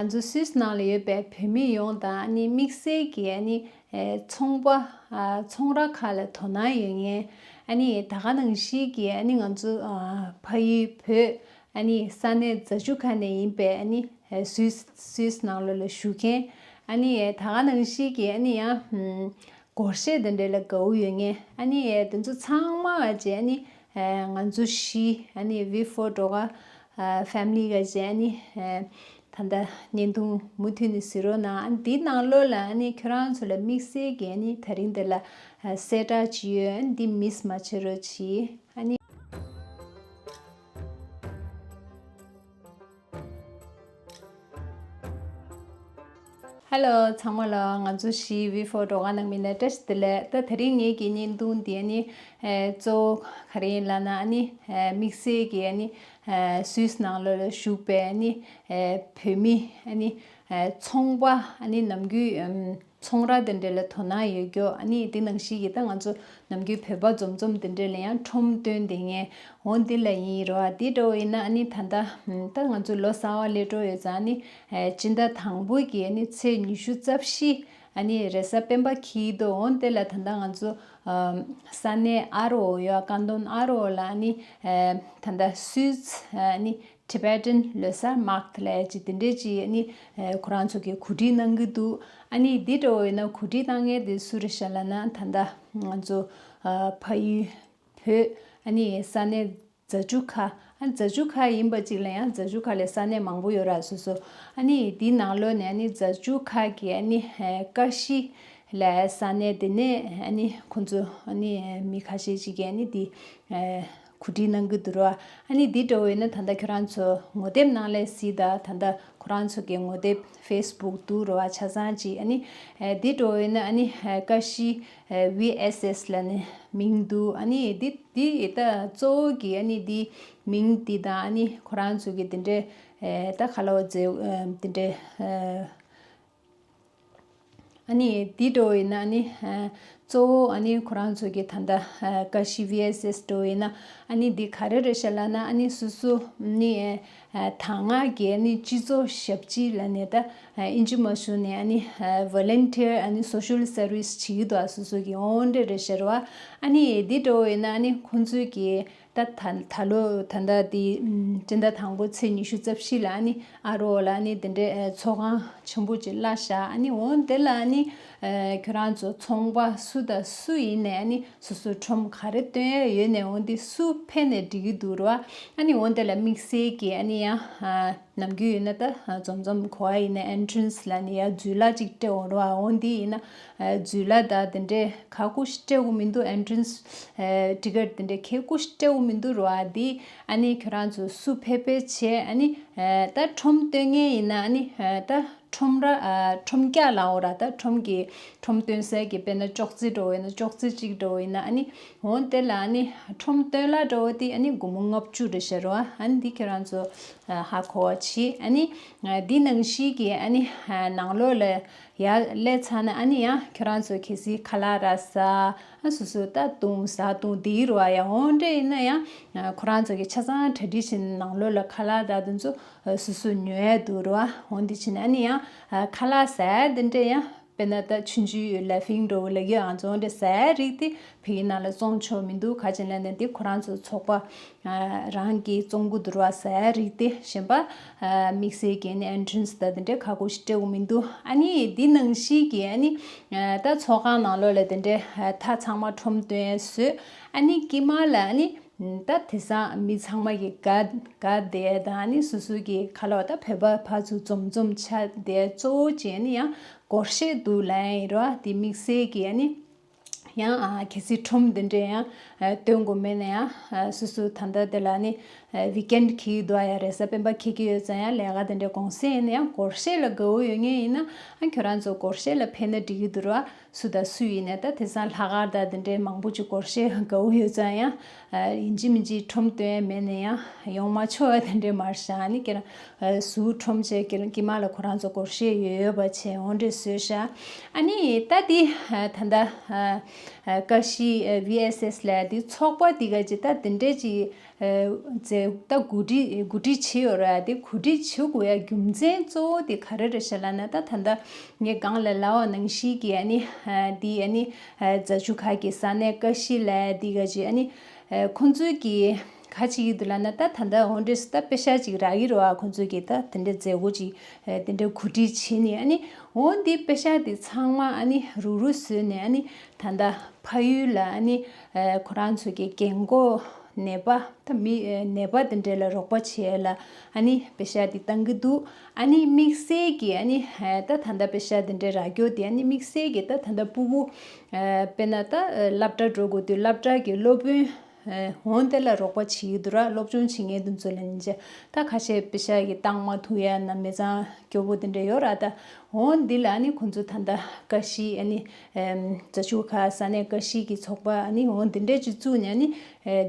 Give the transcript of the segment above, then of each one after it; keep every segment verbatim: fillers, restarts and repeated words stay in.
ང་ཚོ་སུད་སི་ནང་ལ་ཡོད་པའི་བོད་མི་ཡོངས་དང་ཨ་ནི་དམིགས་བསལ་གྱི་ཨ་ནི་ཨེ་ཚོང་པ་ཨ་ཚོང་ར་ཁག་ལ་དོ་སྣང་ཡོད་མཁན། ཨ་ནི་ད་ག་ནང་བཞིན་གྱི་ཨ་ནི་ང་ཚོ་ཨ་ཕ་ཡུལ་བོད་ཨ་ནི་ས་གནས་རྫ་ཆུ་ཁ་ནས་ཡིན་པའི་ཨ་ནི་ཨེ་སུད་སི་སུད་སི་ནང་ལོགས་ལ་བཞུགས་མཁན། ཨ་ནི་ཨེ་ད་ག་ནང་བཞིན་གྱི་ཨ་ནི་ཡང་ཧུམ་སྒོར་གཞས་དེ་འདྲ་ལ་དགའ་བོ་ཡོད་མཁན། ཨ་ནི་ཨེ་དེ་ཚོ་ཚང་མ་བྱས་ཨ་ནི་ཨེ་ང་ཚོ་བཞི་ཨ་ནི་ཝི་ཕོར་སྒྲོལ་དཀར་ཨ་ཕེ་མི་ལི་ག་བྱས་ཨ་ནི་ཨེ་ད་ལྟ་བརྙན་ཐུང་མུ་མཐུད་ནས་གཟིགས་རོགས་གནང་། ཨ་ནི་འདིའི་ནང་ལོགས་ལ་ཨ་ནི་ཁྱོད་རང་ཚོ་ལ་དམིགས་བསལ་གྱི་ཨ་ནི་ད་རིང་འདི་ལ་ཨ་གསལ་བསྒྲགས་ཅིག་ཡོད། ཨ་ནི་འདི་མིས་མ་བྱེད་རོགས་གྱིས། ཨ་ནི། ཧེ་ལོ་ཚང་མ་ལ་ང་ཚོ་བཞི་ཝི་ཕོར་སྒྲོལ་དཀར་ནང་མི་ལ་བཀྲ་ཤིས་བདེ་ལེགས། ད་དེ་རིང་ངེད་ཀྱི་བརྙན་ཐུང་འདི་ཨ་ནི་ཨེ་གཙོ་བོ་ག་རེ་ཡིན་ལབ་ན་ཨ་ནི་ཨེ་དམིགས་བསལ་གྱི་ཨ་ནི་ཨེ་སུད་སི་ནང་ལོགས་ལ་བཞུགས་པའི་ཨ་ནི་ཨེ་བོད་མི་ཨ་ནི་ཨེ་ཚོང་པ་ཨ་ནི་ནམ་རྒྱུན་ཨམ་ཚོང་ར་དེ་འདྲ་ལ་དོ་སྣང་ཡོད་རྒྱུ། ཨ་ནི་དེ་ནང་བཞིན་གྱི་ད་ང་ཚོ་ནམ་རྒྱུན་བོད་པ་འཛོམས་འཛོམས་དེ་འདྲ་ལ་ཡང་ཁྲོམ་སྟོན་བསྡད་མཁན། འོ་འདི་ལ་ཡིན་རོ། ཨ་འདི་འདྲ་བོ་ཡིན་ན་ཨ་ནི་ད་ལྟ་ད་ང་ཚོ་ལོ་གསར་པ་སླེབས་འགྲོ་ཡོད་ཙང་ཨ་ནི་ཨེ་སྤྱི་ཟླ་དང་པོ་གི་ཨ་ནི་ཚེས་ཉི་ཤུ་རྩ་བཞི་ཨ་ནི་རེས་གཟའ་སྤེན་པ་འཁེལ་འདུག་འོ་འདི་ལ་ད་ལྟ་ང་ཚོ་ཨམ་ས་གནས་ཨ་རོ་ཡོད་ཀན་ཏོན་ཨ་རོ་ལ་ཨ་ནི་ཨེ་ད་ལྟ་སུད་སི་ཨ་ནི་Tibetan ལོ་གསར་མཱར་ཀེཊ་ལབ་ཡ་ཅིག་དེ་འདྲས་ཅིག་ཨ་ནི་ཨེ་ཁོ་རང་ཚོ་གིས་གོ་སྒྲིག་གནང་གི་འདུག་ཨ་ནི་འདི་འདྲ་བོ་ཡིན་ན་གོ་སྒྲིག་གནང་མཁན་དེ་སུ་རེད་ཤག་ལབ་ན་ད་ལྟ་ང་ཚོ་ཨ་ཕ་ཡུལ་བོད་ཨ་ནི་ས་གནས་རྫ་ཆུ་ཁ། ཨ་རྫ་ཆུ་ཁ་ཡིན་པ་ཅིག་ལ་ཡང་རྫ་ཆུ་ཁ་ལ་ས་གནས་མང་པོ་ཡོད་ར་སོ་སོ། ཨ་ནི་འདི་ནང་ལོགས་ནས་ཨ་ནི་རྫ་ཆུ་ཁ་གི་ཨ་ནི་ཨེ་ཀ་ཤི་ལབ་ས་གནས་དེ་ནས་ཨ་ནི་ཁོང་ཚོ་ཨ་ནི་མི་ཁ་ཤས་ཅིག་གིས་ཨ་ནི་འདི་ཨེ་གོ་སྒྲིག་གནང་གི་འདུག་ར། ཨ་ནི་འདི་འདྲ་བོ་ཡིན་ན་ད་ལྟ་ཁྱོད་རང་ཚོ་ངོ་དེབ་ནང་ལ་གཟིགས་དང་། ད་ལྟ་ཁོ་རང་ཚོ་གི་ངོ་དེབ་ཕེ་སི་བུག་འདུག་ར་བ། ཆ་ཚང་ཅིག་ཨ་ནི་ཨེ་འདི་འདྲ་བོ་ཡིན་ན་ཨ་ནི་ཨེ་ཀ་ཤི་ཨེ་ཝི་ཨེས་ཨེས་ལབ་ནས་མིང་འདུག་ཨ་ནི་འདི་འདི་ད་གཙོ་བོ་གི་ཨ་ནི་འདི་མིང་འདི་དང་ཨ་ནི་ཁོ་རང་ཚོ་གི་འདི་འདྲའི་ཨེ་ད་ག་ལབ་དགོས་རེད། ཨེ་འདི་འདྲའི་ཨེ་ཨ་ནི་འདི་འདྲ་བོ་ཡིན་ན་ཨ་ནི་ཨ་གཙོ་བོ་ཨ་ནི་ཁོ་རང་ཚོ་གི་ད་ལྟ་ཨ་ཀ་ཤི་ཝི་ཨེས་ཨེས་འདྲ་བོ་ཡིན་ན་ཨ་ནི་འདི་ག་རེ་རེད་ཤག་ལབ་ན་ཨ་ནི་སོ་སོ་ནི་ཨ་ཨ་ད་སྔ་གི་ཨ་ནི་སྤྱི་ཚོགས་ཞབས་ཕྱི་ལབ་ནས་ད་ཨ་ཨིན་ཇི་མ་ཞུ་ནས་ཨ་ནི་ཨ་ཝོ་ལན་ཊི་ཡར་ཨ་ནི་སོ་ཤལ་སར་ཝི་སི་བྱེད་ཀྱི་འདུག་ཨ་སོ་སོ་གི་འོ་འདྲ་རེད་ཤག་རེད་བ། ཨ་ནི་འདི་འདྲ་བོ་ཡིན་ན་ཨ་ནི་ཁོང་ཚོའི་གི་ད་ད་ད་ལོ་ད་ལྟ་འདི་ཨམ་སྤྱི་ཟླ་དང་པོ་ཚེས་ཉི་ཤུ་རྩ་བཞི་ལ་ཨ་ནི་ཨ་རོ་ལ་ཨ་ནི་དེ་འདྲའི་ཨ་ཚོགས་ཁང་ཆེན་པོ་ཅིག་གླ་བཞག་ཨ་ནི་འོ་དེ་ལ་ཨ་ནི་ཨ་ཁྱོད་རང་ཚོ་ཚོང་པ་སུ་དང་སུ་ཡིན་ནའི་ཨ་ནི་སོ་སོའི་ཁྲོམ་ག་རེ་སྟོན་ཡ་ཡོད་ནའི་འོ་འདི་སུ་ཕེབས་ནའི་འགྲིག་གི་འདུག་རེད་བ། ཨ་ནི་འོ་དེ་ལ་དམིགས་བསལ་གྱི་ཨ་ནི་ཡང་ཨ་ནམ་རྒྱུན་ཡོད་ན་ད་འཛོམས་འཛོམས་ག་པར་ཡིན་ནའི་ཨེན་ཊི་རན་སི་ལབ་ནས་ཡ་རྫུས་ལ་ཅིག་སྤྲད་འོང་རེད་བ། འོ་འདི་ཡིན་ན་ཨ་རྫུས་ལ་དང་དེ་འདྲའི་ཁག་པོ་ཞིག་སྤྲད་དགོས་མི་འདུག་ཨེན་ཊི་རན་སི་ཨ་ཊི་ཀེ་ཊི་དེ་འདྲའི་ཁག་པོ་ཞིག་སྤྲད་དགོས་མི་འདུག་རེད་བ། འདི་ཨ་ནི་ཁྱོད་རང་ཚོ་སུ་ཕེབས་ཕེབས་བྱས་ཨ་ནི་ཨ་ད་ཁྲོམ་སྟོན་མཁན་ཡིན་ན་ཨ་ནི་ཨ་ད་ཁྲོམ་ར་ཨ་ཁྲོམ་རྒྱག་ལབ་འོ་ར། ད་ཁྲོམ་གྱི་ཁྲོམ་སྟོན་སའི་གི་དཔེར་ན་ཅོག་ཙེ་འདྲ་བོ་ཡིན་ན་ཅོག་ཙེ་གཅིག་འདྲ་བོ་ཡིན་ན་ཨ་ནི་འོ་དེ་ལ་ཨ་ནི་ཁྲོམ་སྟོན་གླ་འདྲ་བོ་དེ་ཨ་ནི་སྒོར་མོ་ལྔ་བཅུ་རེད་ཤག་རེད་བ། ཨ་ནི་འདི་ཁྱོད་རང་ཚོ་ཨ་ཧ་གོ་བ་བྱེད། ཨ་ནི་ཨ་འདི་ནང་བཞིན་གྱི་ཨ་ནི་ཨ་ནང་ལོགས་ལ་ཡར་སླེབས་ཚར་ན་ཨ་ནི་ཡང་ཁྱོད་རང་ཚོ་གལ་སྲིད་ཁ་ལག་ར་ཟ་ཨ་སོ་སོ་ད་བཏུང་ཟ་བཏུང་དེ་རུ་བ་ཡང་འོ་འདྲ་ཡིན་ན་ཡང་ཨ་ཁོ་རང་ཚོ་གི་ཆ་ཚང་གྲ་སྒྲིག་བྱས་ནས་ནང་ལོགས་ལ་ཁ་ལག་ད་དེ་ཚོ་ཨ་སོ་སོ་ཉོ་ཡ་འདུག་རུ་བ། འོ་འདི་བྱས་ནས་ཨ་ནི་ཡང་ཨ་ཁ་ལག་ཟ་ཡ་དེ་འདྲ་ཡང་དཔེར་ན་ད་ཆུང་ཆུང་ལ་ཕིང་འགྲོ་ལ་གི་ཨང་ཚོ་འདྲ་ཟ་ཡ་རིགས་དེ་བོད་ཡིག་ནང་ལ་བཙོང་ཆོག་མི་འདུག་ག་ཅི་ལབ་ན་དེ་ཁོ་རང་ཚོ་ཚོགས་པ་རང་གིས་བཙོང་གི་འདུག་ར། ཟ་ཡ་རིགས་དེ་གཞན་པ་དམིགས་བསལ་གྱི་ཨེན་ཊི་རན་སི་དང་དེ་འདྲའི་ཁག་པོ་ཞིག་སྤྲད་དགོས་མི་འདུག་ཨ་ནི་འདི་ནང་བཞིན་གྱི་ཨ་ནི་ད་ཚོགས་ཁང་ནང་ལོགས་ལ་དེ་འདྲའི་ད་ཚང་མ་ཁྲོམ་སྟོན་བཟོས། ཨ་ནི་དཀྱིལ་མ་ལ་ཨ་ནི་ད་དེང་སང་མི་ཚང་མ་གི་དགའ་དགའ་བསྡད་དང་ཨ་ནི་སོ་སོ་གི་ཁ་ལོ་ད་བོད་པ་ཕར་ཚུར་འཛོམས་འཛོམས་ཆགས་བསྡད་གཙོ་བོ་བྱས་ནི་ཡང་སྒོར་གཞས་འདུག་ལབ་ཡིན་རོ། དེ་དམིགས་བསལ་གྱི་ཨ་ནི་ཡང་ཨ་གལ་སྲིད་ཁྲོམ་འདི་འདྲས་ཡང་ཨ་སྟོན་དགོས་མེད་ན་ཡང་ཨ་སོ་སོ་ད་ལྟ་དེ་ལ་ནི་ཨ་ཝིག་ཨེན་ཌི་འཁེལ་འདུག་ཡ་རེས་གཟའ་སྤེན་པ་འཁེལ་གྱི་ཡོད་ཙང་ཡང་ལས་ཀ་དེ་འདྲས་གུང་སེང་ཡིན་ན་ཡང་སྒོར་གཞས་ལ་དགའ་བོ་ཡོད་མཁན་ཡིན་ན་ཨ་ཁྱོད་རང་ཚོ་སྒོར་གཞས་ལ་ཕེབས་ན་འགྲིག་གི་འདུག་ར། སུ་དང་སུ་ཡིན་ནའི་ད་དེང་སང་ལྷག་དཀར་དང་དེ་འདྲའི་མང་པོ་ཅིག་སྒོར་གཞས་དགའ་བོ་ཡོད་ཙང་ཡང་ཨ་ཡིན་གཅིག་མིན་གཅིག་ཁྲོམ་སྟོན་ཡ་མེད་ན་ཡང་ཡོང་མ་ཆོག་པ་དེ་འདྲས་མ་རེད་ཤག་ཨ་ནི་ཁྱེད་རང་ཨ་ཟུར་ཁྲོམ་བྱས་ཁྱེད་རང་དཀྱིལ་མ་ལ་ཁོ་རང་ཚོ་སྒོར་གཞས་ཡོད་ཡོད་པ་བྱས་འོ་འདྲས་བཟོས་ཤག་ཨ་ནི་ད་འདི་ཨ་ད་ལྟ་ཨ་ཨ་ཀ་ཤི་ཨ་ཝི་ཨེས་ཨེས་ལབ་ཡ་འདི་ཚོགས་པ་འདི་ག་ཅིག་ད་དེ་འདྲས་ཅིག་ མཛད་ད་གོ་སྒྲིག་གོ་སྒྲིག་བྱས་ཡོད་ར། དེ་གོ་སྒྲིག་བྱེད་དགོས་ཡ་རྒྱུ་མཚན་གཙོ་བོ་དེ་ག་རེ་རེད་ཤག་ལབ་ན། ད་ད་ལྟ་ངས་སྒང་ལ་ལབ་པ་ནང་བཞིན་གྱི་ཨ་ནི་དེ་ཨ་ནི་རྫ་ཆུ་ཁ་གི་ས་གནས་ཀ་ཤི་ལ་དེ་ག་ཅིག་ཨ་ནི་ཁོང་ཚོས་ཀྱི་ག་བྱེད་ཀྱི་འདུག་ལབ་ན། ད་ད་ལྟ་འོ་འདྲས་ད་པེ་ཤག་ཅིག་རག་གི་རེད་བ། ཁོང་ཚོས་ཀྱི་ད་དེ་འདྲས་མཛད་སྒོ་ཅིག་དེ་འདྲས་གོ་སྒྲིག་བྱས་ནས། ཨ་ནི་འོ་འདི་པེ་ཤག་དེ་ཚང་མ་ཨ་ནི་རུག་རུག་བཟོས་ནས། ཨ་ནི་ད་ལྟ་ཕ་ཡུལ་ལ་ཨ་ནི་ཁོ་རང་ཚོ་གི་རྒན་གོག་ནད་པ་ད་མི་ནད་པ་དེ་འདྲས་ལ་རོགས་པ་བྱེད་ཡ་ལ་ཨ་ནི་པེ་ཤག་དེ་བཏང་གི་འདུག་ཨ་ནི་དམིགས་བསལ་གྱི་ཨ་ནི་ད་ད་ལྟ་པེ་ཤག་དེ་འདྲས་རག་རྒྱུ་དེ་ཨ་ནི་དམིགས་བསལ་གྱི་ད་ད་ལྟ་ཕྲུ་གུ་དཔེར་ན་ད་སློབ་གྲྭ་འགྲོ་དགོས་དུས་སློབ་གྲྭ་གི་སློབ་དཔོན་འོ་དེ་ལ་རོགས་པ་བྱེད་ཀྱི་འདུག་ར། སློབ་སྦྱོང་བྱེད་མཁན་དེ་ཚོ་ལ་ནི་བྱས། ད་ཁ་ཤས་པེ་ཤག་གི་བཏང་མ་ཐུབ་ཡ་ན་མི་ཚང་སྐྱོ་པོ་དེ་འདྲ་ཡོད་ར། ད་འོ་འདི་ལ་ཨ་ནི་ཁོང་ཚོ་ད་ལྟ་ཀ་ཤི་ཨ་ནི་རྫ་ཆུ་ཁ་ས་གནས་ཀ་ཤི་གི་ཚོགས་པ་ཨ་ནི་འོ་འདི་འདྲས་ཅིག་བཙུགས་ནས། ཨ་ནི་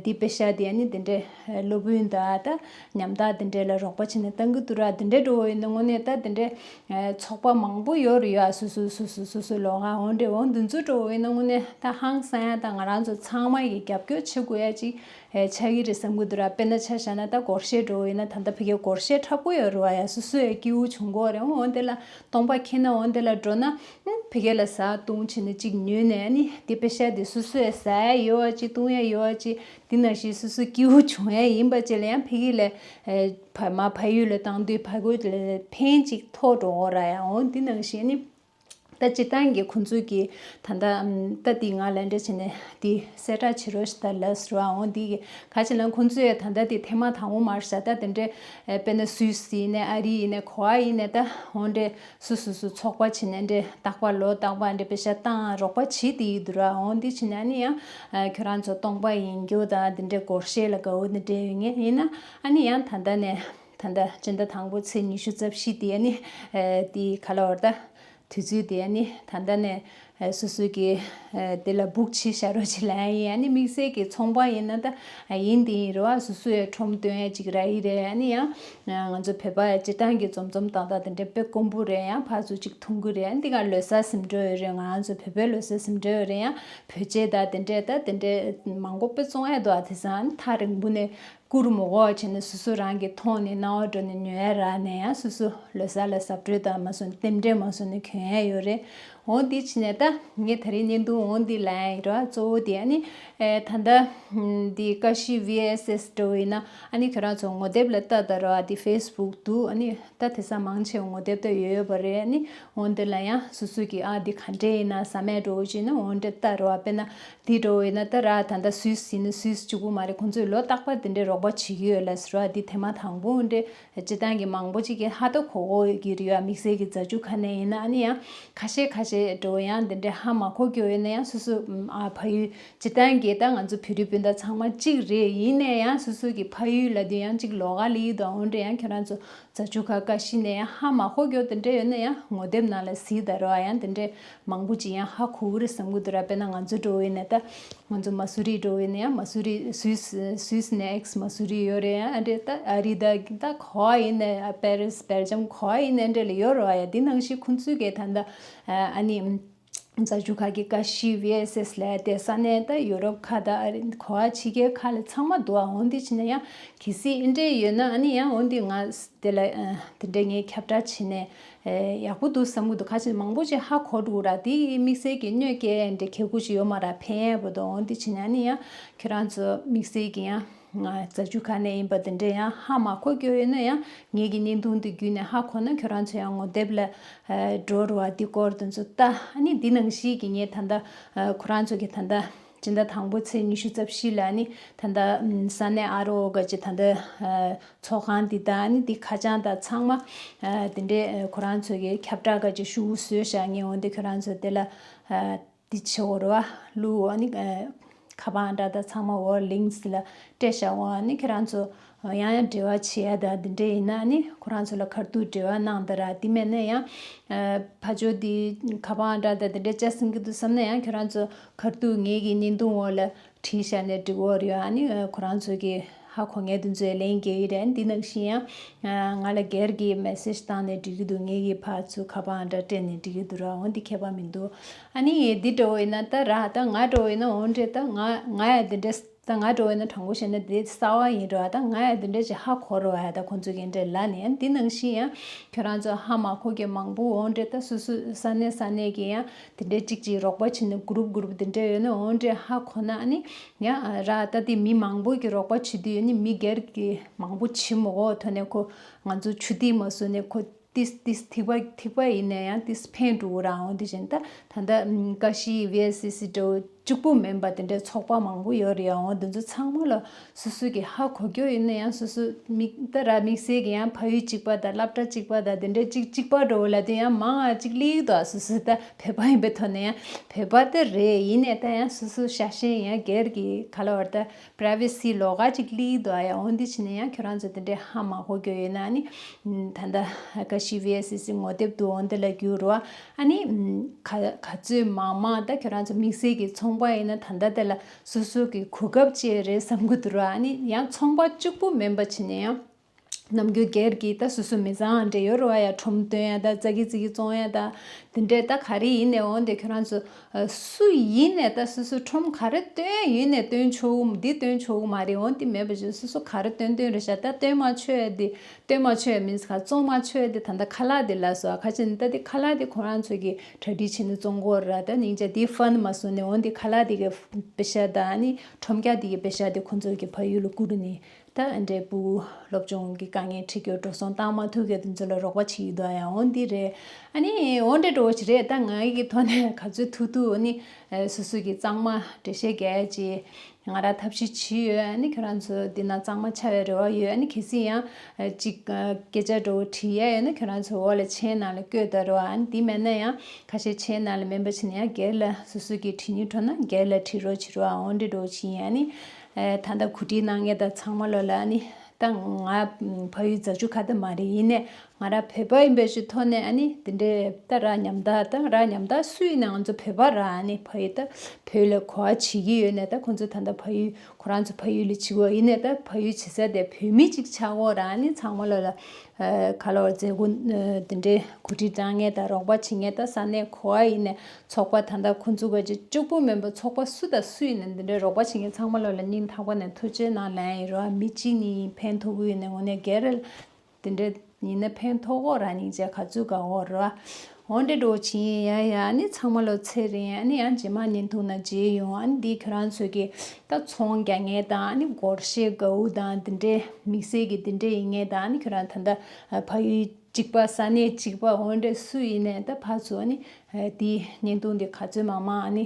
འདི་པེ་ཤག་དེ་ཨ་ནི་དེ་འདྲས་སློབ་དཔོན་དང་ད་ཉམ་ཐག་དེ་འདྲས་ལ་རོགས་པ་བྱས་ནས་བཏང་གི་འདུག་ར། དེ་འདྲས་འགྲོ་བ་ཡིན་ན་དངོས་གནས་ད་དེ་འདྲས་ཚོགས་པ་མང་པོ་ཡོད་རེད་ཡ། སོ་སོ་སོ་སོ་སོ་སོ་ལོགས་ཀ་འོ་འདྲས་འོ་འདི་ཚོ་འགྲོ་བ་ཡིན་ན་དངོས་གནས་ད་ཧང་སང་ཡ་ད་ང་རང་ཚོ་ཚང་མ་གི་རྒྱབ་སྐྱོར་བྱེད་དགོས་ཡ་ཅིག་ཆགས་ཀྱི་རེད་བསམ་གྱི་འདུག་ར། དཔེར་ན་ཆ་བཞག་ན་ད་སྒོར་གཞས་འགྲོ་བ་ཡིན་ན། ད་ལྟ་ཕ་གིར་སྒོར་གཞས་འཁྲབ་ཀྱི་ཡོད་རེད་བ་ཡ། སོ་སོའི་སྐྱིད་པོ་བྱུང་གི་རེད། འོ་དེ་ལ་སྟོང་པ་ཁྱེར་ན་འོ་དེ་ལ་འགྲོ་ན་ཕ་གི་ལ་ཟ་བཏུང་བྱས་ནས་ཅིག་ཉོས་ནས། ཨ་ནི་དེ་པེ་ཤག་དེ་སོ་སོས་ཟ་ཡ་ཡོད་པ་ཅིག་བཏུང་ཡ་ཡོད་པ་ཅིག་དེ་ནང་བཞིན་སོ་སོ་སྐྱིད་པོ་བྱུང་ཡ་ཡིན་པ་ཅིག་ལ་ཡང་ཕ་གི་ལ་ཕ་མ་ཕ་ཡུལ་ལ་བཏང་དུས་ཕ་གི་ལ་ཕན་ཅིག་ཐོགས་འགྲོ་འོ་ར་ཡ། འོ་དེ་ནང་བཞིན་ནི། ད་སྤྱིར་བཏང་གི་ཁོང་ཚོས་ཀྱི་ད་ལྟ་ད་དེ་ང་ལ་འདྲ་བྱས་ནས་དེ་གསལ་བསྒྲགས་བྱེད་རོགས་ཞེས་ད་ལབ་ཟེར་བ། འོ་འདི་གི་ག་ཅི་ལབ་ན་ཁོང་ཚོས་ད་ལྟ་དེ་ཐེངས་མ་དང་པོ་མ་རེད་ཤག་ད་དེ་འདྲས་དཔེར་ན་སུད་སི་ཡིན་ནའི་ཨ་རི་ཡིན་ནའི་ག་པར་ཡིན་ནའི་ད་འོ་འདྲས་སོ་སོ་སོ་ཚོགས་པ་བྱས་ནས་འདྲས་རྟག་པར་ལོ་རྟག་པར་འདྲས་པེ་ཤག་བཏང་རོགས་པ་བྱེད་དེ་ཡི་འདུག་ར། འོ་འདི་བྱས་ནས་ཨ་ནི་ཡང་ཁྱོད་རང་ཚོ་སྟོང་པ་ཡིན་རྒྱུ་དང་དེ་འདྲས་སྒོར་གཞས་ལ་དགའ་བོ་འདི་འདྲས་ཡོད་མཁན་ཡིན་ན། ཨ་ནི་ཡང་ད་ལྟ་ནས་ད་ལྟ་སྤྱི་ཟླ་དང་པོ་ཚེས་ཉི་ཤུ་རྩ་བཞི་དེ་ཨ་ནི་དེ་ག་ལབ་དགོས་རེད་ད། དུས་ཚོད་དེ་ཨ་ནི་ད་ལྟ་ནས་ཨ་སོ་སོ་གི་ཨ་དེ་ལ་བུག་བྱས་བཞག་རོགས་བྱེད་ལབ་ཡ་ཡིན། ཨ་ནི་དམིགས་བསལ་གྱི་ཚོང་པ་ཡིན་ན་ད་ཨ་ཡིན་དེ་ཡིན་རེད་བ། སོ་སོ་ཡ་ཁྲོམ་སྟོན་ཡ་ཅིག་རག་གི་རེད། ཨ་ནི་ཡང་ང་ཚོ་བོད་པ་སྤྱིར་བཏང་གི་འཛོམས་འཛོམས་ཏག་ཏག་དེ་འདྲས་དཔེ་དཀོན་པོ་རེད། ཡང་ཕར་ཚུར་ཅིག་མཐུན་གི་རེད། ཨ་ནི་དེ་ག་ལོ་གསར་ཟིན་འགྲོ་ཡོད་རེད། ང་རང་ཚོ་བོད་པའི་ལོ་གསར་ཟིན་འགྲོ་ཡོད་རེད། ཡང་བོད་ཆས་ད་དེ་འདྲས་ད་དེ་འདྲས་མང་པོ་དཔེ་བཙོང་ཡ་འདུག་ཨ་དེང་སང་ཨ་ནི་ཐག་རིང་པོ་ནས་བསྐུར་མི་དགོས་བྱས་ནས་སོ་སོ་རང་གི་ཐོག་ནས་སྣང་བ་འགྲོ་ནས་ཉོ་ཡ་རག་ནས། ཡང་སོ་སོ་ལོ་གསར་ལ་གཟབ་སྤྲོས་དང་མ་སོང་རྟེན་འབྲེལ་མ་སོང་ནས་གྱོན་ཡ་ཡོད་རེད། འོ་འདི་བྱས་ནས་ད་ངས་ད་རིང་བརྙན་ཐུང་འོ་འདི་ལབ་ཡ་ཡིན་ར། གཙོ་བོ་དེ་ཨ་ནི་ཨེ་ད་ལྟ་འདི་ཀ་ཤི་ཝི་ཨེས་ཨེས་འགྲོ་ཡིན་ན་ཨ་ནི་ཁྱོད་རང་ཚོ་ངོ་དེབ་ལ་ལྟ་ད་ར། འདི་ཕེ་སི་བུག་འདུག་ཨ་ནི་ད་དེང་སང་མང་ཆེ་བ་ངོ་དེབ་ད་ཡོད་ཡོད་པ་རེད། ཨ་ནི་འོ་འདི་ལ་ཡང་སོ་སོ་གི་ཨ་འདི་ག་འདྲས་ཡིན་ན་བསམ་ཡ་འགྲོ་བྱས་ན་འོ་འདྲས་ལྟ་ར། དཔེར་ན། དེ་འགྲོ་བས་ན་ད་ར་ད་ལྟ་སུད་སི་ཡིན་ན་སུད་སི་གཅིག་པུ་མ་རེད། ཁོང་ཚོས་ལོ་རྟག་པར་དེ་འདྲའི་རོགས་པ་བྱེད་ཀྱི་ཡོད་ལ་ཟེར་བ། འདི་ཐེངས་མ་དང་པོ་འདྲ། སྤྱིར་བཏང་གི་མང་པོ་ཅིག་གིས་ཧ་ད་གོ་གོ་གི་རེད་ཡ། དམིགས་བསལ་གྱི་རྫ་ཆུ་ཁ་ནས་ཡིན་ན། ཨ་ནི་ཡང་ཁ་ཤས་ཁ་ཤས་འགྲོ་ཡང་དེ་འདྲའི་ཧ་མ་གོ་གི་ཡོད་ན་ཡང་སོ་སོ་ཨ་ཕ་ཡུལ་སྤྱིར་བཏང་གི་ད་ང་ཚོ་བོད་རིགས་སྤུན་ཟླ་ཚང་མ་གཅིག་རེད། ཡིན་ན་ཡང་སོ་སོ་གི་ཕ་ཡུལ་ལ་དེ་ཡང་གཅིག་ལོགས་ཀ་ལ་ཡོད་དོ། འོ་འདྲ་ཡང་ཁྱོད་རང་ཚོ་རྫ་ཆུ་ཁ་ཀ་ཤི་ནས་ཡང་ཧ་མ་གོ་གི་ཡོད་དེ་འདྲ་ཡོད་ན་ཡང་ངོ་དེབ་ནང་ལ་གཟིགས་ད་ར། ཡང་དེ་འདྲ་མང་པོ་ཅིག་ཡང་ཧ་གོ་གི་རེད་བསམ་གི་འདུག་ར། དཔེར་ན་ང་ཚོ་འགྲོ་བས་ན་ད། ང་ཚོ་མ་སུ་རི་འགྲོ་བས་ན་ཡང་མ་སུ་རི་སུད་སི་སུད་སི་ནས་ཨེགས་མ་སུ་རི་ཡོད་རེད། ཡང་ཨ་འདྲས་ད་ཨ་རི་ད་ད་ག་པར་ཡིན་ནའི་ཨ་པེ་རིས་སྦེལ་ཇམ་ག་པར་ཡིན་ནའི་འདྲས་ལ་ཡོད་རེད་བ་ཡ། དེ་ནང་བཞིན་ཁོང་ཚོའི་གི་ད་ལྟ་ཨ་ནི་རྫ་ཆུ་ཁ་གི་ཀ་ཤི་ཝི་ཨེས་ཨེས་ལབ་དེ་ས་གནས་ད་ཡུ་རོབ་ཁ་ད་ཨ་རི་ག་པར་ཕྱི་རྒྱལ་ཁག་ལ་ཚང་མ་འདུག་ཨ། འོ་འདི་བྱས་ན་ཡང་གལ་སྲིད་ཨེ་འདྲས་ཡོད་ན་ཨ་ནི་ཡང་འོ་འདི་ང་དེ་ལ་ཨ་དེ་འདྲས་ངས་ཁྱབ་བསྒྲགས་བྱས་ནས། ཨེ་ཡག་པོ་འདུག་བསམ་གི་འདུག་ཁ་ཅིག་མང་པོ་ཅིག་ཧ་གོ་འགྲོ་ར། དེ་དམིགས་བསལ་གྱི་གནོད་སྐྱེལ་འདྲ་ཁེ་གུ་ཅིག་ཡོད་མ་ར། ཕན་ཡས་པོ་འདུག་འོ་འདི་བྱས་ན་ནི་ཡང་ཁྱོད་རང་ཚོ་དམིགས་བསལ་གྱི་ཡང་ང་རྫ་ཆུ་ཁ་ནས་ཡིན་པ་དེ་འདྲས་ཡང་ཧ་མ་གོ་གི་ཡོད་ན་ཡང་ངེད་ཀྱི་བརྙན་ཐུང་འདི་བརྒྱུད་ནས་ཧ་གོ་ན་ཁྱོད་རང་ཚོ་ཡང་ངོ་དེབ་ལ་ཨེ་འགྲོ་རུ་བ་འདི་སྐོར་དེ་ཚོ་ལྟ། ཨ་ནི་འདི་ནང་བཞིན་གྱི་ངས་ད་ལྟ་ཨེ་ཁོ་རང་ཚོ་གི་ད་ལྟ་སྤྱི་ཟླ་དང་པོ་ཚེས་ཉི་ཤུ་རྩ་བཞི་ལ་ནི་ད་ལྟ་ས་གནས་ཨ་རོ་ག་ཅིག་ད་ལྟ་ཨེ་ཚོགས་ཁང་འདི་དང་ནི་འདི་ཁ་བྱང་དང་ཚང་མ་ཨ་དེ་འདྲས་ཨ་ཁོ་རང་ཚོ་གི་ཁྱབ་བསྒྲགས་ག་ཅིག་ཞུ་བཟོས་བཞག་ངས། འོ་འདི་ཁྱོད་རང་ཚོ་དེ་ལ་ཨ་འདི་བྱེད་འོ་ར་བ་བླུག་འོ་ནི་ཨ་ཁ་པར་འདྲ་དང་ཚང་མ་འོ་ལིངས་ལ་སྤྲད་བཞག་འོ། ཨ་ནི་ཁྱོད་རང་ཚོ་ཡང་ཡང་འབྲེལ་བ་བྱེད་ཡ་དང་འདི་འདྲས་ཡིན་ན་ཨ་ནི་ཁོ་རང་ཚོ་ལ་ཁ་ཐུག་འབྲེལ་བ་གནང་དང་ར། འདི་མེད་ན་ཡང་ཨ་ཕར་ཕྱོགས་འདི་ཁ་པར་འདྲ་དང་འདི་འདྲས་བཅར་སྲིད་ཀྱི་འདུག་བསམ་ན་ཡང་ཁྱོད་རང་ཚོ་ཁ་ཐུག་ངེད་ཀྱི་བརྙན་ཐུང་འོག་ལ་བྲིས་བཞག་ནས་འགྲིག་གི་ཡོད་རེད། ཨ་ནི་ཁོ་རང་ཚོ་གི་ཧ་གོ་མཁན་དེ་ཚོས་ལན་རྒྱག་གི་རེད། འདི་ནང་བཞིན་ཡང་ང་ལ་སྒེར་གྱི་མེ་སེཇ་བཏང་ནས་འགྲིག་གི་འདུག་ངེད་ཀྱི་ཕར་ཚུར་ཁ་པར་འདྲ་སྤྲད་ནས་འགྲིག་གི་འདུག་ར། འོ་འདི་ཁྱད་པར་མི་འདུག་ཨ་ནི་འདི་འདྲ་བོ་ཡིན་ན་ད་ར་ད་ང་འདྲ་བོ་ཡིན་ན་འོ་འདྲས་ད་ང་ང་ཡང་འདི་འདྲས་ ད་ང་འདྲ་བོ་ཡིན་ན་དྲང་པོ་བཤད་ན་དེ་གསར་པ་ཡིན་འགྲོ་བ། ད་ང་ཡང་དེ་འདྲ་ཅིག་ཧ་གོ་རོ་བ། ད་ཁོང་ཚོ་གི་འདྲ་ལ་ནས་ཡང་འདི་ནང་བཞིན་ཡང་ཁྱོད་རང་ཚོ་ཧ་མ་གོ་གི་མང་པོ་འོང་འདྲ། ད་སོ་སོ་ས་གནས་ས་གནས་ཀྱི་ཡང་དེ་འདྲ་ཅིག་ཅིག་རོགས་པ་བྱེད་ནས་གུ་རུབ་གུ་རུབ་དེ་འདྲ་ཡོད་ན་འོང་འདྲ་ཧ་གོ་ན། ཨ་ནི་ཡང་ར་ད་དེ་མི་མང་པོ་གི་རོགས་པ་བྱེད་དུས་ཨ་ནི་མི་སྒེར་གྱི་མང་པོ་བྱེད་མ་དགོས་ཐོག་ནས་ཁོ་ང་ཚོ་ཆུ་ཐིགས་མ་བཟོ་ནས་ཁོ་ཏིས་ཏིས་ཐིགས་པ་ཐིགས་པ་ཡིན་ན་ཡང་ཏིས་ཕན་འགྲོ་གི་ར། འོང་དེ་བཞིན་ད་ད་ལྟ་ཀ་ཤི་བི་ཨེ་སི་སི་འདྲ་བོ་གཅིག་པུ་མིན་པ་དེ་འདྲའི་ཚོགས་པ་མང་པོ་ཡོད་རེད། འོང་དེ་ཚོ་ཚང་མ་ལ་སོ་སོ་གི་ཧ་གོ་རྒྱུ་ཡིན་ན་ཡང་སོ་སོ་མི་ད་ར་དམིགས་བསལ་གྱི་ཡང་ཕ་ཡུལ་གཅིག་པ་དང་སློབ་གྲྭ་གཅིག་པ་དང་དེ་འདྲའི་གཅིག་གཅིག་པ་འདྲ་བོ་ལ་དེ་ཡང་མང་ང་གཅིག་ལིག་དོ། སོ་སོ་ད་བོད་པ་ཡིན་པའི་ཐོག་ནས་ཡང་བོད་པ་དེ་རེད། ཡིན་ནས་ད་ཡང་སོ་སོ་ཤ་ཞེན་ཡང་སྒེར་གྱི་ག་ལ་བར་ད་པ་རའི་ཝེ་སི་ལོགས་ཀ་ཅིག་ལིག་དོ་ཡ། འོང་འདི་བྱས་ནས་ཡང་ཁྱོད་རང་ཚོ་དེ་འདྲའི་ཧ་མ་གོ་རྒྱུ་ཡོད་ན་ཨ་ནི་ད་ལྟ་ཀ་ཤི་བི་ཨེ་སི་སི་ངོ་དེབ་ཏུ་འོང་དེ་ལ་བསྒྱུར་རོ། ཨ་ནི་ག་ག་ཚོད་མང་མང་ད་ཁྱོད་རང་ཚོ་དམིགས་བསལ་གྱི་ཚོང་པ་ཡིན་ན་ད་ལྟ་དེ་ལ་སོ་སོ་གི་གོ་སྐབས་ཅིག་རེད་བསམ་གི་འདུག་ར། ཨ་ནི་ཡང་ཚོང་པ་གཅིག་པུ་མིན་པ་བྱས་ནས་ཡང་ནམ་རྒྱུན་སྒེར་གྱི་ད་སོ་སོ་མི་ཚང་འདྲ་ཡོད་རེད་བ། ཡ་ཁྲོམ་སྟོན་ཡ་ད་ཙ་གི་ཙི་གི་བཙོང་ཡ་ད་དེ་འདྲས་ད་ག་རེ་ཡིན་ནས་འོང་དེ་ཁྱོད་རང་ཚོ་ཨ་སུ་ཡིན་ནས་ད་སོ་སོ་ཁྲོམ་ག་རེ་སྟོན་ཡིན་ནས་སྟོན་ཆོག་འདི་སྟོན་ཆོག་མ་རེད། འོང་དེ་མེད་པ་ཞིག་སོ་སོ་ག་རེ་སྟོན་སྟོན་རེད་ཤག་ད་སྟོན་མ་ཆོག་ཡ་དེ་སྟོན་མ་ཆོག་ཡ་མིན་ས་ཁ་བཙོང་མ་ཆོག་ཡ་དེ་ད་ད་ཁ་ལག་དེ་ལ་སོ་ཨ་ཁ་ཅིག་ནི་ད་དེ་ཁ་ལག་དེ་ཁོ་རང་ཚོ་གི་གྲ་སྒྲིག་བྱས་ནས་བཙོང་གོ་ར། ད་སྙིང་རྗེ་དེ་ཧྥན་མ་སོང་ནས་འོང་དེ་ཁ་ལག་དེ་གི་པེ་ཤ་ད་ཨ་ནི་ཁྲོམ་རྒྱག་དེ་གི་པེ་ཤ་དེ་ཁོ་ཚོ་གི་ཕ་ཡུལ་ལ་བསྐུར་ནས། ད་འདྲའི་ཕྲུ་གུ་སློབ་སྦྱོང་གི་དཀའ་ངལ་འཕྲད་རྒྱུ་འགྲོ་སོང་བཏང་མ་ཐུབ་མཁན་དེ་ཚོ་ལ་རོགས་པ་བྱེད་ཀྱི་འདུག་ཡང་འོང་འདི་རེད། ཨ་ནི་འོང་འདྲ་འགྲོ་བ་ཞིག་རེད། ད་ང་གི་ཐོག་ནས་ག་ཚོད་ཐུབ་ཐུབ་ཨ་ནི་སོ་སོ་གི་གཙང་མ་འགྲེལ་བཤད་རྒྱག་ཡ་ཅིག་ང་རང་ཐབས་ཤེས་བྱས་ཡོད། ཨ་ནི་ཁྱོད་རང་ཚོ་འདི་ན་གཙང་མ་ཆགས་པའི་རེ་བ་ཡོད། ཨ་ནི་གལ་སྲིད་ཡང་ཅིག་སྐད་ཆ་འགྲོ་བ་བྲིས་ཡ་ཡོད་ན་ཁྱོད་རང་ཚོ་འོག་ལ་མཆན་ནང་ལ་བཀོད་ད་རོགས། ཨ་ནི་འདི་མེད་ན་ཡང་ཁ་ཤས་མཆན་ནང་ལ་མེད་པ་བྱས་ན་ཡང་སྒེར་ལ་སོ་སོ་གི་བྲིས་ནི་འགྲོ་ན་སྒེར་ལ་བྲིས་རོགས་བྱེད་རོགས། ཨ་འོང་འདྲ་འགྲོ་བ་ཞིག་ཡིན། ཨ་ནི། ཨེ་ད་ལྟ་གོ་སྒྲིག་གནང་མཁན་དང་ཚང་མ་ལོ་ལ་ཨ་ནི་ད་ང་ཕ་ཡུལ་རྫ་ཆུ་ཁ་ཐུག་མ་རེད། ཡིན་ནས་ང་རང་བོད་པ་ཡིན་པའི་ཕྱིར་ཐོག་ནས་ཨ་ནི་དེ་འདྲའི་ད་ར་ཉམ་ཐག་ད་ར་ཉམ་ཐག་སུ་ཡིན་ན་ང་ཚོ་བོད་པ་ར་ཨ་ནི་ཕ་ཡུལ་ད་བོད་ལ་གོ་བ་བྱེད་ཀྱི་ཡོད་ནས་ད་ཁོང་ཚོ་ད་ལྟ་ཕ་ཡུལ་ཁོ་རང་ཚོ་ཕ་ཡུལ་ལ་བྱེད་དགོས། ཡིན་ནས་ད་ཕ་ཡུལ་བྱེད་ས་དེ་བོད་མི་གཅིག་ཆགས་འོ་ར་ཨ་ནི་ཚང་མ་ལོ་ལ་ཨ་ག་ལ་བར་མཛད་སྒོ་ཨ་དེ་འདྲའི་གོ་སྒྲིག་གནང་མཁན་དང་རོགས་པ་བྱེད་མཁན་ད་ས་གནས་གོ་བ་ཡིན་ནས། ཚོགས་པ་ད་ལྟ་ཁོང་ཚོ་ག་ཅིག་གཅིག་པུ་མིན་པ་ཚོགས་པ་སུ་དང་སུ་ཡིན་ན་འདི་འདྲའི་རོགས་པ་བྱེད་མཁན་ཚང་མ་ལོ་ལ་སྙིང་ཐག་པ་ནས་ཐུགས་རྗེ་གནང་ལན་ཡིན་རོགས། མི་གཅིག་གཉིས་ཕན་ཐོགས་ཀྱི་ཡོད་ན་དངོས་གནས་སྒེར་རེད། འདི་འདྲ་ཡིན་ན་ཕན་ཐོགས་ཀྱི་ར་སྙིང་རྗེ་ག་ཚོད་དགའ་འོ་རོགས། འོ་འདྲ་འགྲོ་བྱིན་ཡ་ཡ། ཨ་ནི་ཚང་མ་ལོ་ཚེ་རིང་། ཨ་ནི་ཡང་རྗེས་མ་བརྙན་ཐུང་ནང་མཇལ་ཡོང་། ཨ་ནི་འདི་ཁྱོད་རང་ཚོ་གི་ད་ཚོང་རྒྱག་མཁན་དང་ཨ་ནི་སྒོར་གཞས་དགའ་བོ་དང་འདི་འདྲའི་དམིགས་བསལ་གྱི་འདི་འདྲ་ཡིན་མཁན་དང་ཨ་ནི་ཁྱོད་རང་ད་ལྟ་ཕ་ཡུལ་གཅིག་པ་ས་གནས་གཅིག་པ་འོ་འདྲ་སུ་ཡིན་ནས་ད་ཕར་ཚུར་ཨ་ནི་དེའི་བརྙན་ཐུང་དེ་ག་ཚོད་མང་མང་ཨ་ནི་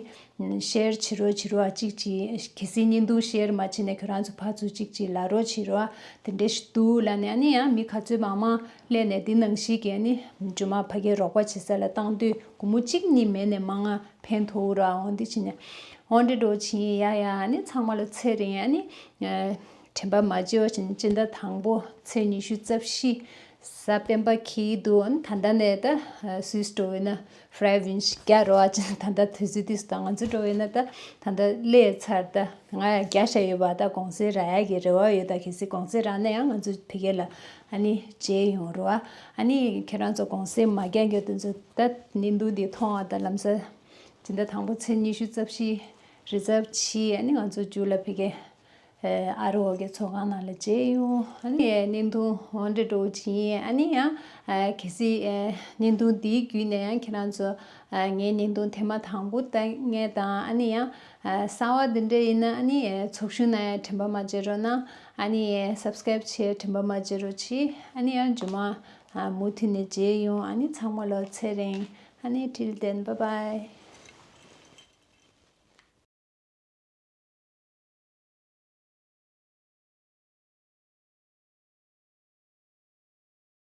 ཤེར་བྱེད་རོགས་བྱེད་རོགས། ཨ་གཅིག་གཅིག་གལ་སྲིད་བརྙན་ཐུང་ཤེར་མ་བྱས་ནས་ཁྱོད་རང་ཚོ་ཕར་ཚུར་གཅིག་གཅིག་ལབ་རོགས་བྱེད་རོགས། དེ་འདྲ་ཞིག་འདུག་ལབ་ནས་ཨ་ནི་ཡང་མི་ག་ཚོད་མང་མང་སླེབས་ནས་དེ་ནང་བཞིན་གྱི་ཨ་ནི་རྗེས་མ་ཕ་གིར་རོགས་པ་བྱེད་ས་ལ་བཏང་དུས་སྒོར་མོ་གཅིག་གཉིས་མེད་ནས་མང་ང་ཕན་ཐོགས་ར། འོ་འདི་བྱས་ནས་འོ་འདྲ་འགྲོ་བྱིན་ཡ་ཡ། ཨ་ནི་ཚང་མ་ལ་ཚེ་རིང་། ཨ་ནི་དྲན་པ་མ་བརྗེད་པ་བྱས་ནས་སྤྱི་ཟླ་དང་པོ་ཚེས་ཉི་ཤུ་རྩ་བཞི་གཟའ་སྤེན་པ་འཁེལ་འདུག་ཨ་ནི་ད་ལྟ་ནས་ད་སུད་སི་འགྲོ་བས་ན་ཧྥ་རའི་ཝིན་ཞིག་རྒྱག་རོགས། ཨ་ཅེ་ད་ལྟ་དུས་ཚོད་དུས་སུ་ད་ང་ཚོ་འགྲོ་བས་ན་ད་ད་ལྟ་སླེབས་ཚར། ད་ང་ཡང་རྒྱག་བཞག་ཡོད་པ། ད་གུང་སེང་རག་ཡག་གི་རེ་བ་ཡོད། ད་གལ་སྲིད་གུང་སེང་རག་ན་ཡང་ང་ཚོ་ཕ་གི་ལ་ཨ་ནི་མཇལ་ཡོང་རོགས། ཨ་ནི་ཁྱེད་རང་ཚོ་གུང་སེང་མ་རྒྱག་མཁན་དེ་ཚོ་ད་བརྙན་ཐུང་འདི་མཐོང་བ་དང་ལམ་སང་སྤྱི་ཟླ་དང་པོ་ཚེས་ཉི་ཤུ་རྩ་བཞི་རེས་གཟའ་ཕྱི་ཨ་ནི་ང་ཚོ་མཇུག་ལ་ཕ་གི་ཨ་རོགས་ཀྱི་ཚོགས་ཁང་ནང་ལ་མཇལ་ཡོང་། ཨ་ནི་བརྙན་ཐུང་འོ་འདྲ་འགྲོ་བྱིན། ཨ་ནི་ཡང་གལ་སྲིད་བརྙན་ཐུང་འདིའི་བརྒྱུད་ནས་ཡང་ཁྱེད་རང་ཚོ་ངའི་བརྙན་ཐུང་ཐེངས་མ་དང་པོ་ལྟ་མཁན་དང་ཨ་ནི་ཡང་གསར་པ་འདི་འདྲ་ཡིན་ན་ཨ་ནི་ཚོགས་ཞུགས་གནང་ཡ་དྲན་པ་མ་བརྗེད་རོགས་གནང་། ཨ་ནི་སབ་སི་ཀ་རའིབ་བྱེད་ཡ་དྲན་པ་མ་བརྗེད་རོགས་གྱིས། ཨ་ནི་ཡང་རྗེས་མ་མུ་མཐུད་ནས་མཇལ་ཡོང་། ཨ་ནི་ཚང་མ་ལ་ཚེ་རིང་། ཨ་ནི་till then bye bye།